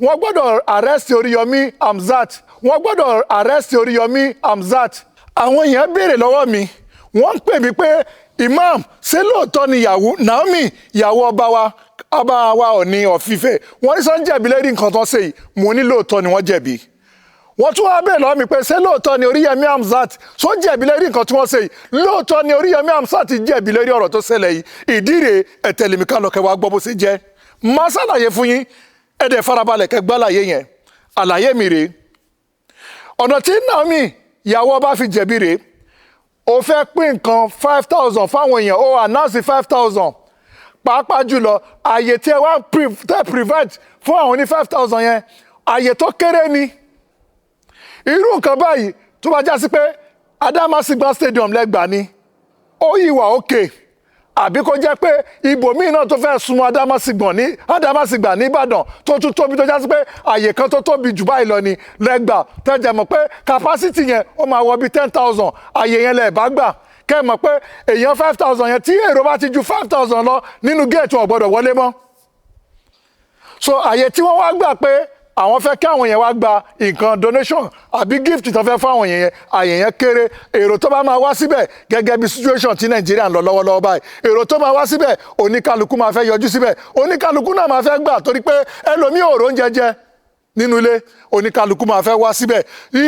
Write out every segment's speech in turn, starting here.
Wọ́n gbọ́dọ̀ arrest Oríyọmí Hamzat. Wọ́n gbọ́dọ̀ arrest Oríyọmí Hamzat. Àwọn èèyàn béèrè lọ́wọ́ mi, wọ́n ń pè mí pé, "Imam, ṣé lóòótọ́ ni ìyàwó Naomi, ìyàwó ọba wa, ọba wa Ọọ̀ni of Ifẹ̀, wọ́n ní sọ́n jẹ̀bi lérí nǹkan tó ṣe yìí?" Mo ní lóòótọ́ ni wọ́n jẹ̀bi. Wọ́n tún wá béèrè lọ́wọ́ mi pé ṣé lóòótọ́ ni Oríyọmí Hamzat tó jẹ̀bi lérí nǹkan tí wọ́n ṣe yìí? Lóòótọ́ ni Oríyọmí Hamzat jẹ̀bi lérí ọ̀rọ̀ tó ṣẹlẹ̀ yìí. Ìdí rèé, ẹ tẹ̀lé mi ká lọ kẹ́ wá gbọ́ bó ṣe jẹ́. Máa ṣàlàyé fún yín, ẹ dẹ̀ farabalẹ̀ kẹ́ gbọ́ àlàyé yẹn. Àlàyé mi rèé: ọ̀nà tí Naomi, ìyàwó ọba, fi jẹ̀bi rèé. Ó fẹ́ pín nǹkan 5,000 fáwọn èèyàn, ó announce 5,000. Pàápàá jùlọ, àyè tí ẹ wá tẹ́ prevent fún àwọn ní 5,000 yẹn, àyè tó kéré ni. Irú nǹkan báyìí, tó bá já sí pé Adamasingba Stadium lẹ́gbàá ni, ó yìí wà òkè, àbí kó jẹ́ pé ibòmíì náà tó fẹ́ súnmọ́ Adamasingba ní Adamasingba ní Ìbàdàn, tó tún tóbi, tó já sí pé àyè kan tó tóbi jù báyìí lọ ni lẹ́gbàá, tẹ́jẹ̀ mọ̀ pé capacity yẹn ó máa wọ bíi 10,000, àyè yẹn lẹ̀ bá gbà, kẹ́ ẹ mọ̀ pé èèyàn 5,000 yẹn, tí èrò bá ti ju 5,000 lọ nínú gate, wọn ò gbọ́dọ̀ wọlé mọ́. So àyè tí wọ́n wá gbà pé àwọn fẹ́ kí àwọn yẹn wá gba nǹkan donation àbí gift tó fẹ́ fún àwọn yẹn yẹn, àyè yẹn kéré. Èrò tó bá máa wá síbẹ̀, gẹ́gẹ́ bí situation tí Nàìjíríà ń lọ lọ́wọ́lọ́wọ́ báyìí, èrò tó máa wá síbẹ̀, oníkálukú máa fẹ́ yọjú síbẹ̀, oníkálukú náà máa fẹ́ gbà, torí pé ẹlòmíì ò róúnjẹ jẹ nínú ilé, oníkálukú máa fẹ́ wá síbẹ̀.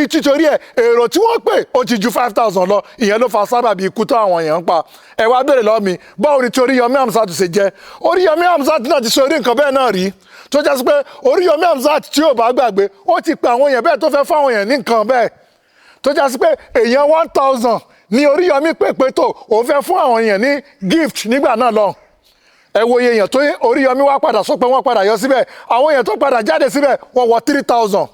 Títorí ẹ̀, èrò tí wọ́n pè ó ti ju 5,000 lọ. Ìyẹn ló fa sábàbí ikú tó àwọn èèyàn ń pa. Ẹ wá béèrè lọ́wọ́ mi, báwo ni tí Oríyọmí Hamzat ṣe jẹ́? Oríyọmí Hamzat náà ti sọ orí nǹkan bẹ́ẹ̀ náà rí, tó jẹ́ sí pé Oríyọmí Hamzat, tí ò bá gbàgbé, ó ti pe àwọn èèyàn bẹ́ẹ̀ tó fẹ́ fún àwọn èèyàn ní nǹkan bẹ́ẹ̀, tó jẹ́ sí pé èèyàn 1,000 ní Oríyọmí pè pé tó òun fẹ́ fún àwọn èèyàn ní gift nígbà náà lọ. Ẹ wo iye èèyàn tó Oríyọmí wá padà sọ pé wọ́n padà yọ síbẹ̀. Àwọn èèyàn tó padà jáde síbẹ̀, wọ́n wọ 3,000.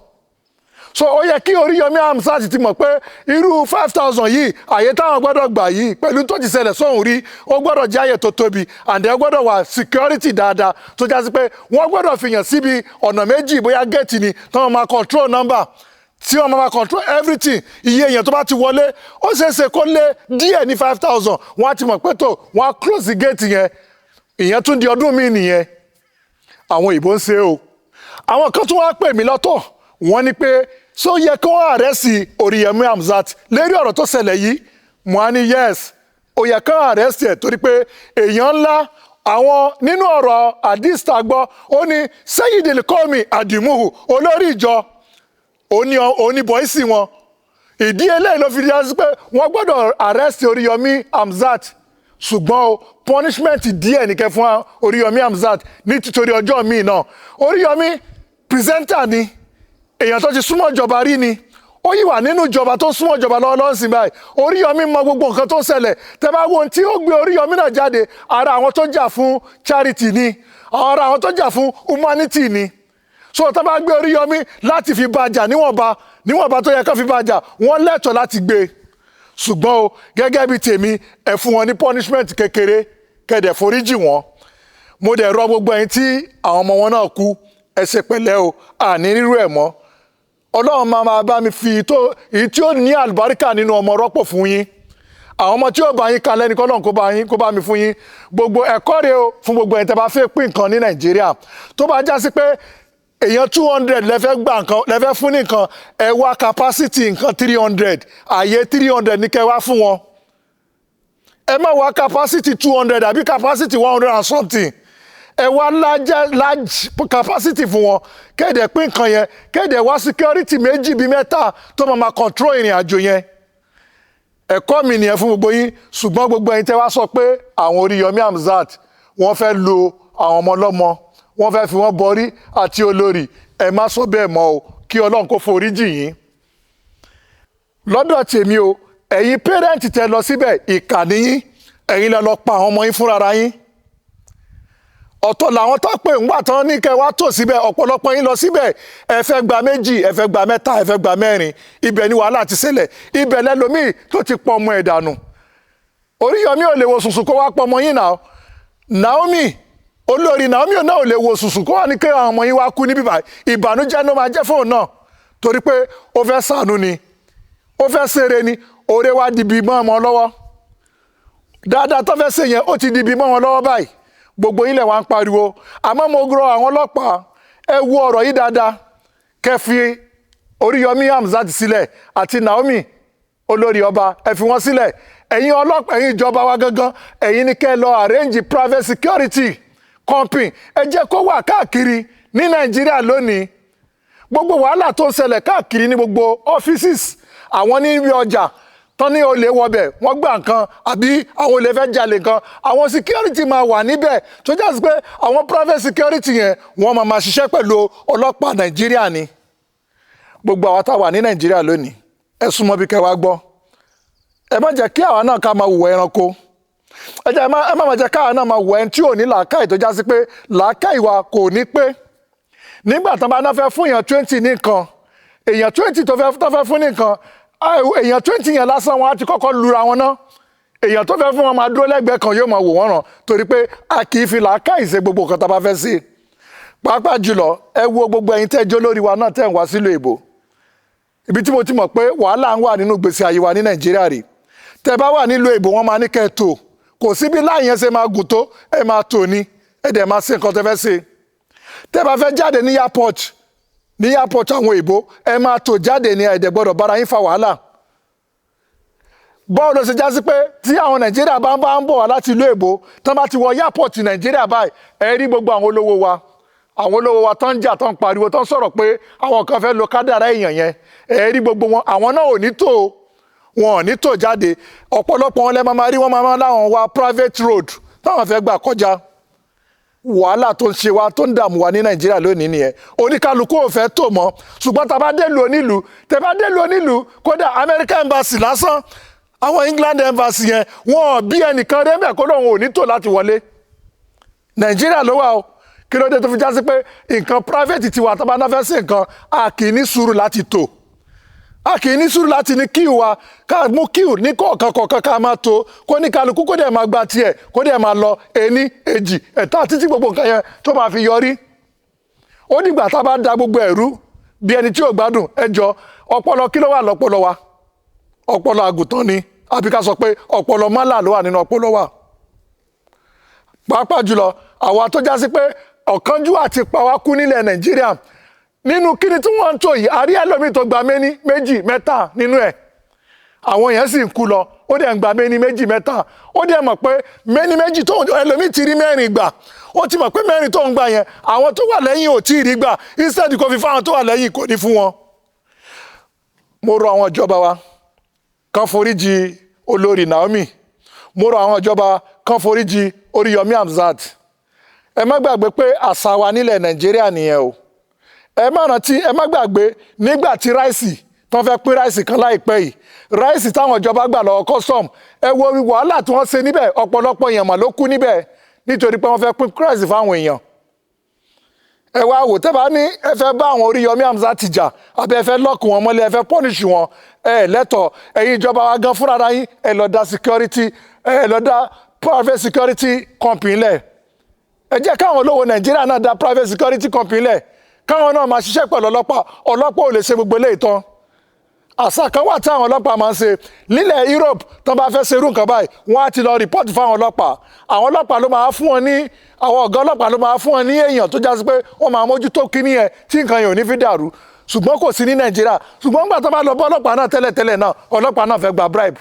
So ó yẹ kí Oríyọmí Hamzat ti mọ̀ pé irú 5,000 yìí, àyè táwọn gbọ́dọ̀ gbà yìí, pẹ̀lú tó ti ṣẹlẹ̀ sóhun rí, ó gbọ́dọ̀ jẹ́ àyè tó tóbi and ẹ gbọ́dọ̀ wà security dáadáa, tó já sí pé wọ́n gbọ́dọ̀ fìyàn síbi ọ̀nà méjì, bóyá gate ni, tí wọ́n máa control number, tí wọ́n máa control everything. Iye èèyàn tó bá ti wọlé, ó ṣeé ṣe kó lé díẹ̀ ní 5,000, wọ́n á ti mọ̀ pé tó wọ́n á close the gate yẹn. Ìyẹn tún di ọdún míì nìyẹn. Àwọn òyìnbó ń ṣe o. Àwọn kan tún wá pè mí lọ́tọ̀, wọ́n ní pé ṣó yẹ kí wọ́n arrest Oríyọmí Hamzat lérí ọ̀rọ̀ tó ṣẹlẹ̀ yìí? Mo á ní yes, ó yẹ kí wọ́n arrest ẹ̀, torí pé èèyàn ńlá àwọn. Nínú ọ̀rọ̀ àdìsá gbọ́, ó ní Sayyidil Qawmi Àdìmúhù, olórí ìjọ òní bọ́ìsì wọn. Ìdí eléyìí ló fi di sí pé wọ́n gbọ́dọ̀ arrest Oríyọmí Hamzat. Ṣùgbọ́n o, punishment díẹ̀ nìkẹ́ fún Oríyọmí Hamzat ní títorí ọjọ́ míì náà. Oríyọmí presenter ni, èèyàn tó ti súnmọ́ ìjọba rí ni, ó yìí wà nínú ìjọba tó súnmọ́ ìjọba lọ́wọ́lọ́wọ́ sí báyìí. Oríyọmí mọ gbogbo nǹkan tó ń ṣẹlẹ̀. Tẹ́ bá wo ohun tí ó gbé Oríyọmí náà jáde, ara àwọn tó jà fún charity ni, ara àwọn tó jà fún humanity ni. So tó bá gbé Oríyọmí láti fi bá jà níwọ̀nba níwọ̀nba tó yẹ kó fi bá jà, wọ́n lẹ́tọ̀ọ́ láti gbé. Ṣùgbọ́n o, gẹ́gẹ́ bí tèmi, ẹ fún wọn ní punishment kékeré, kẹ́dẹ̀ foríjì wọn. Mo dẹ̀ rọ gbogbo ẹ̀yin tí àwọn ọmọ wọn náà kú, ẹ ṣe pẹ̀lẹ́ o. Àní rírú ẹ̀ mọ́. Ọlọ́run máa máa bá mi fi tó èyí tí ó ní àlùbáríkà nínú ọmọ rọ́pò fún yín. Àwọn ọmọ tí ó bá yín kalẹ̀ ní kọ́lọ́n kó bá yín, kó bá mi fún yín. Gbogbo ẹ̀kọ́ rèé o fún gbogbo ẹ̀yin tẹ́ bá fẹ́ pín nǹkan ní Nàìjíríà. Tó bá já sí pé èèyàn 200 lẹ́fẹ́ gbà nǹkan, lẹ́fẹ́ fún nìkan, ẹ wá capacity nǹkan 300, àyè 300 ní kẹ́ wá fún wọn. Ẹ má wá capacity 200 àbí capacity 100 and something. Ẹ wá large large capacity fún wọn, kéde pín nǹkan yẹn, kéde wá security méjì bíi mẹ́ta tó máa ma control ìrìn àjò yẹn. Ẹ̀kọ́ mi nìyẹn fún gbogbo yín. Ṣùgbọ́n gbogbo ẹ̀yin tẹ́ wá sọ pé àwọn Oríyọmí Hamzat, wọ́n fẹ́ lo àwọn ọmọ ọlọ́mọ, wọ́n fẹ́ fi wọ́n bọrí àti olórí, ẹ má sọ bẹ́ẹ̀ mọ́ o. Kí Ọlọ́run kó forí jì yín. Lọ́dọ̀ tèmi o, ẹ̀yin parent tẹ́ lọ síbẹ̀, ìkà níyín. Ẹ̀yin lẹ lọ pa àwọn ọmọ yín fúnra yín. Ọ̀tọ̀ làwọn tó pè ńgbà tán ní kẹ́ wá tò síbẹ̀. Ọ̀pọ̀lọpọ̀ yín lọ síbẹ̀, ẹ fẹ́ gba méjì, ẹ fẹ́ gba mẹ́ta, ẹ fẹ́ gba mẹ́rin. Ibẹ̀ ni wàhálà ti ṣẹlẹ̀. Ibẹ̀ lẹ́lòmíì tó ti pọ̀ ọmọ ẹ̀ dànù. Oríyọmí ò lè wo sùsù kó wá pọ̀ ọmọ yín náà. Naomi, olórí Naomi náà ò lè wo sùsù kó wà ní kí àwọn ọmọ yín wá kú níbí báyìí. Ìbànújẹ́ ló máa jẹ́ fóun náà, torí pé ó fẹ́ ṣàánú ni, ó fẹ́ ṣeré ni, oore wá di bí mọ́ ọmọ lọ́wọ́. Dáadáa tó fẹ́ ṣe yẹn, ó ti di bí mọ́ wọn lọ́wọ́ báyìí. Gbogbo yín lẹ̀ wá ń pariwo. Àmọ́ mo rọ àwọn ọlọ́pàá, Ẹ wo ọ̀rọ̀ yìí dáadáa, kẹ́ fi Oríyọmí Hamzat sílẹ̀ àti Naomi olórí ọba, ẹ fi wọ́n sílẹ̀. Ẹ̀yin ọlọ́pàá, ẹ̀yin ìjọba wa gangan, ẹ̀yin ni kẹ́ ẹ lọ arrange private security company. Ẹ jẹ́ kó wà káàkiri ní Nàìjíríà lónìí. Gbogbo wàhálà tó ń ṣẹlẹ̀ káàkiri ní gbogbo offices, àwọn níbi ọjà tán ní olè wọbẹ̀, wọ́n gbà nǹkan, àbí àwọn olè fẹ́ jalè nǹkan, àwọn security máa wà níbẹ̀, tó jẹ́ sí pé àwọn private security yẹn, wọ́n máa ṣiṣẹ́ pẹ̀lú ọlọ́pàá Nàìjíríà ni. Gbogbo àwa tá a wà ní Nàìjíríà lónìí, ẹ súnmọ́ bí kẹ́ wá gbọ́. Ẹ má jẹ́ kí àwa náà ká máa hùwà ẹranko. Ẹ má má jẹ́ káwa náà máa hùwà ẹni tí ò ní làákàyè, tó já sí pé làákàyè wa kò ní pé. Nígbà tán bá náà fẹ́ fún èèyàn 20 ní nǹkan, èèyàn 20 tó fẹ́ fún ní nǹkan, èèyàn 20 yẹn lásán, wọn á ti kọ́kọ́ lura wọn ná. Èèyàn tó fẹ́ fún wọn máa dúró lẹ́gbẹ̀ẹ́ kan, yóò máa wò wọ́n ràn, torí pé a kì í fi làákàyè ṣe gbogbo nǹkan tá a bá fẹ́ sí. Pàápàá jùlọ, ẹ wo gbogbo ẹ̀yin tẹ́ jó lórí wa náà tẹ́ ń wá sílùú èbó. Ibi tí mo ti mọ̀ pé wàhálà ń wà nínú gbèsè ayé wa ní Nàìjíríà rí, tẹ́ bá wà nílùú èbó, wọ́n máa ní kẹ́ ẹ tò. Kò sí bí láì yẹn ṣe máa gùn tó, ẹ máa tò ní, ẹ dẹ̀ máa ṣe nǹkan tẹ́ fẹ́ ṣe. Tẹ́ bá fẹ́ jáde ní airport àwọn èbó, ẹ máa tò jáde ní, ẹ dẹ̀ gbọ́dọ̀ bára yín fa wàhálà. Báwo ló ṣe já sí pé tí àwọn Nàìjíríà bá ń bọ̀ wá láti ìlú èbó, tán bá ti wọ airport Nàìjíríà báyìí, ẹ rí gbogbo àwọn olówó wa tán ń jà, tán ń pariwo, tán sọ̀rọ̀ pé àwọn kan fẹ́ lo kádàrá èèyàn yẹn? Ẹ rí gbogbo wọn, àwọn náà ò ní tò, wọn ò ní tò jáde. Ọ̀pọ̀lọpọ̀ wọn lẹ́ máa rí, wọn máa láwọn wá private road táwọn fẹ́ gbà kọjá. Wàhálà tó ń ṣe wa, tó ń dààmú wa ní Nàìjíríà lónìí nìyẹn. Oníkálukú ò fẹ́ tò mọ́. Ṣùgbọ́n tá a bá délùú onílùú, tẹ́ bá délùú onílùú, kódà American Embassy lásán, àwọn England Embassy yẹn, wọn ò bí ẹnìkan rẹ́ bẹ́ẹ̀ kó lóun ò ní tò láti wọlé. Nàìjíríà ló wà o. Kí ló dé tó fi já sí pé nǹkan private tiwa, tó bá náà fẹ́ sí nǹkan, a kì í ní sùúrù láti tò, a kì í ní sùúrù láti ní queue wa, ká mú queue ní kọ̀ọ̀kan kọ̀ọ̀kan, ká máa tó, kó ní kálukú kó dẹ̀ máa gba tiẹ̀, kó dẹ̀ máa lọ ení, èjì, ẹ̀ta, títí gbogbo nǹkan yẹn tó máa fi yọrí? Ó dìgbà tá a bá da gbogbo ẹ̀rú bí ẹni tí ò gbádùn. Ẹ jọ, ọpọlọ kí ló wà lọ́pọlọ wa? Ọpọlọ àgùntàn ni, àbí ká sọ pé ọpọlọ mọ́là ló wà nínú ọpọlọ wa? Pàápàá jùlọ àwa tó já sí pé ọ̀kánjúwà ti pa wá kú nílẹ̀ Nàìjíríà. Nínú kíni tí wọ́n ń tò yìí, àrí ẹlòmíì tó gba méní, méjì, mẹ́ta nínú ẹ̀. Àwọn èèyàn sì ń kú lọ, ó dẹ̀ ń gba méní, méjì, mẹ́ta. Ó dẹ̀ mọ̀ pé méní, méjì tó, ẹlòmíì ti rí mẹ́rin gbà, ó ti mọ̀ pé mẹ́rin tó ń gbà yẹn, àwọn tó wà lẹ́yìn ò tí ì rí gbà. Instead kò fi fáwọn tó wà lẹ́yìn, kò ní fún wọn. Mo rọ àwọn ìjọba wa kán foríjì olórí Naomi. Mo rọ àwọn ìjọba kán foríjì Oríyọmí Hamzat. Ẹ má gbàgbé pé àṣà wa nílẹ̀ Nàìjíríà nìyẹn o. Ẹ má rántí, ẹ má gbàgbé nígbà tí rice tó fẹ́ pín rice kan láìpẹ́ yìí, rice táwọn ìjọba gbà lọ́wọ́ custom, ẹ wo wàhálà tí wọ́n ṣe níbẹ̀. Ọ̀pọ̀lọpọ̀ èèyàn mà ló kú níbẹ̀ nítorí pé wọ́n fẹ́ pín rice fáwọn èèyàn. Ẹ wá wò, tẹ́ bá ní ẹ fẹ́ bá àwọn Oríyọmí Hamzat jà, àbí ẹ fẹ́ lock wọn mọ́lẹ̀, ẹ fẹ́ punish wọn, ẹ lẹ́tọ̀ọ́. Ẹ̀yin ìjọba wa gan fúnra yín, ẹ lọ dá security, ẹ lọ dá private security company lẹ̀. Ẹ jẹ́ káwọn olówó Nàìjíríà náà dá private security company lẹ̀, káwọn náà máa ṣiṣẹ́ pẹ̀lú ọlọ́pàá. Ọlọ́pàá ò lè ṣe gbogbo eléyìí tán. Àṣà kan wà tí àwọn ọlọ́pàá máa ń ṣe nílẹ̀ Europe. Tó bá fẹ́ ṣerú nǹkan báyìí, wọ́n á ti lọ report fáwọn ọlọ́pàá. Àwọn ọlọ́pàá ló máa fún wọn ní, àwọn ọ̀gá ọlọ́pàá ló máa fún wọn ní èèyàn tó jásí pé wọ́n máa mójútó kíní yẹn, tí nǹkan yẹn ò ní fi dàrú. Ṣùgbọ́n kò sí ní Nàìjíríà. Ṣùgbọ́n nígbà tó bá lọ bá ọlọ́pàá náà tẹ́lẹ̀tẹ́lẹ̀ náà, ọlọ́pàá náà fẹ́ gba bribe.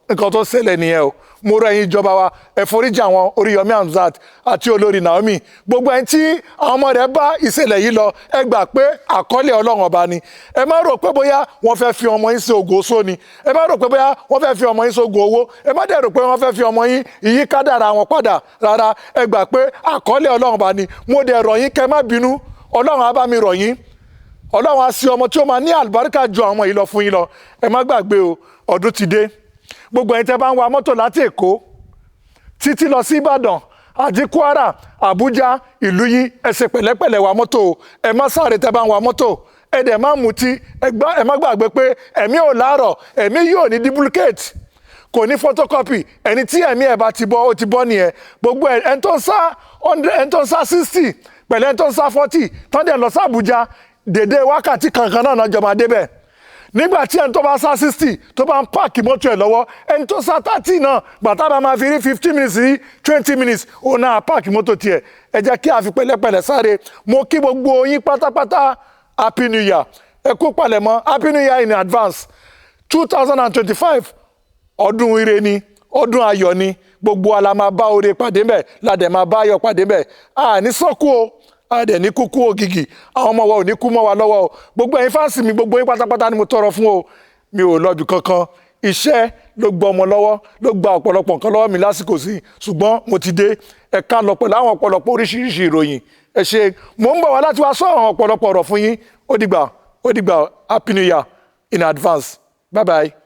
Nǹkan tó ṣẹlẹ̀ nìyẹn o. Mo rọ ẹ̀yin ìjọba wa, ẹ foríjì àwọn Oríyọmí Hamzat àti olórí Naomi. Gbogbo ẹni tí àwọn ọmọ rẹ̀ bá ìṣẹ̀lẹ̀ yìí lọ, ẹ gbà pé àkọọ́lẹ̀ Ọlọ́run ọba ni. Ẹ má rò pé bóyá wọ́n fẹ́ fi ọmọ yín ṣe ògùn oṣó ni. Ẹ má rò pé bóyá wọ́n fẹ́ fi ọmọ yín ṣe ògùn owó. Ẹ má dẹ̀ rò pé wọ́n fẹ́ fi ọmọ yín ìyí kádàrá wọn padà rárá. Ẹ gbà pé àkọọ́lẹ̀ Ọlọ́run ọba ni. Mo dẹ̀ rọ̀ yín kẹ́ má bínú. Ọlọ́run á bá mi rọ̀ yín. Ọlọ́run á sí ọmọ tí ó máa ní àlùbáríkà ju àwọn ọmọ yìí lọ fún yín lọ. Ẹ má gbàgbé o, ọdún ti dé. Gbogbo ẹ̀yin tẹ́ bá ń wa mọ́tò láti Èkó títí lọ sí Ìbàdàn àti Kwara, Àbújá, ìlú yín, ẹ ṣe pẹ̀lẹ́pẹ̀lẹ́ wa mọ́tò o. Ẹ má sáré tẹ́ bá ń wa mọ́tò, ẹ dẹ̀ má mutí. Ẹ má gbàgbé pé ẹ̀mí ò láàrọ̀, ẹ̀mí yóò ní duplicate, kò ní photocopy. Ẹni tí ẹ̀mí ẹ̀ bá ti bọ́, ó ti bọ́ nìyẹn. Gbogbo ẹni tó ń sá 100, ẹni tó ń sá 60 pẹ̀lú ẹni tó ń sá 40, tán dẹ̀ lọ sí Àbújá, dèdè wákàtí kankan náà náà jọ máa débẹ̀. Nígbà tí ẹni tó bá sá 60 tó bá ń park mọ́tò ẹ̀ lọ́wọ́, ẹni tó sá 30 náà, gbàtà bá máa fi rí 15 minutes sí 20 minutes, òun náà park mọ́tò tiẹ̀. Ẹ jẹ́ kí a fi pẹ̀lẹ́pẹ̀lẹ́ sáré. Mo kí gbogbo yín pátápátá, happy new year, ẹ kú palẹ̀mọ́, happy new year in advance. 2025, ọdún ire ni, ọdún ayọ̀ ni. Gbogbo wa la máa bá oore pàdé mbẹ̀, la dẹ̀ máa bá ayọ̀ pàdé mbẹ̀. Àní sọ́kù o, a dẹ̀ ní kúkú ògìgì. Àwọn ọmọ wa ò ní kú mọ́ wa lọ́wọ́ o. Gbogbo ẹ̀yin fans mi, gbogbo yín pátápátá ni mo tọrọ fún o. Mi ò lọ ibì kankan, iṣẹ́ ló gba ọmọ lọ́wọ́, ló gba ọ̀pọ̀lọpọ̀ nǹkan lọ́wọ́ mi lásìkò sí, ṣùgbọ́n mo ti dé. Ẹ ká lọ pẹ̀lú àwọn ọ̀pọ̀lọpọ̀ oríṣiríṣi ìròyìn. Ẹ ṣe, mò ń bọ̀ wá láti wá sọ àwọn ọ̀pọ̀lọpọ̀ ọ̀rọ̀ fún yín. Ó dìgbà, ó dìgbà. Happy new year in advance, bye bye.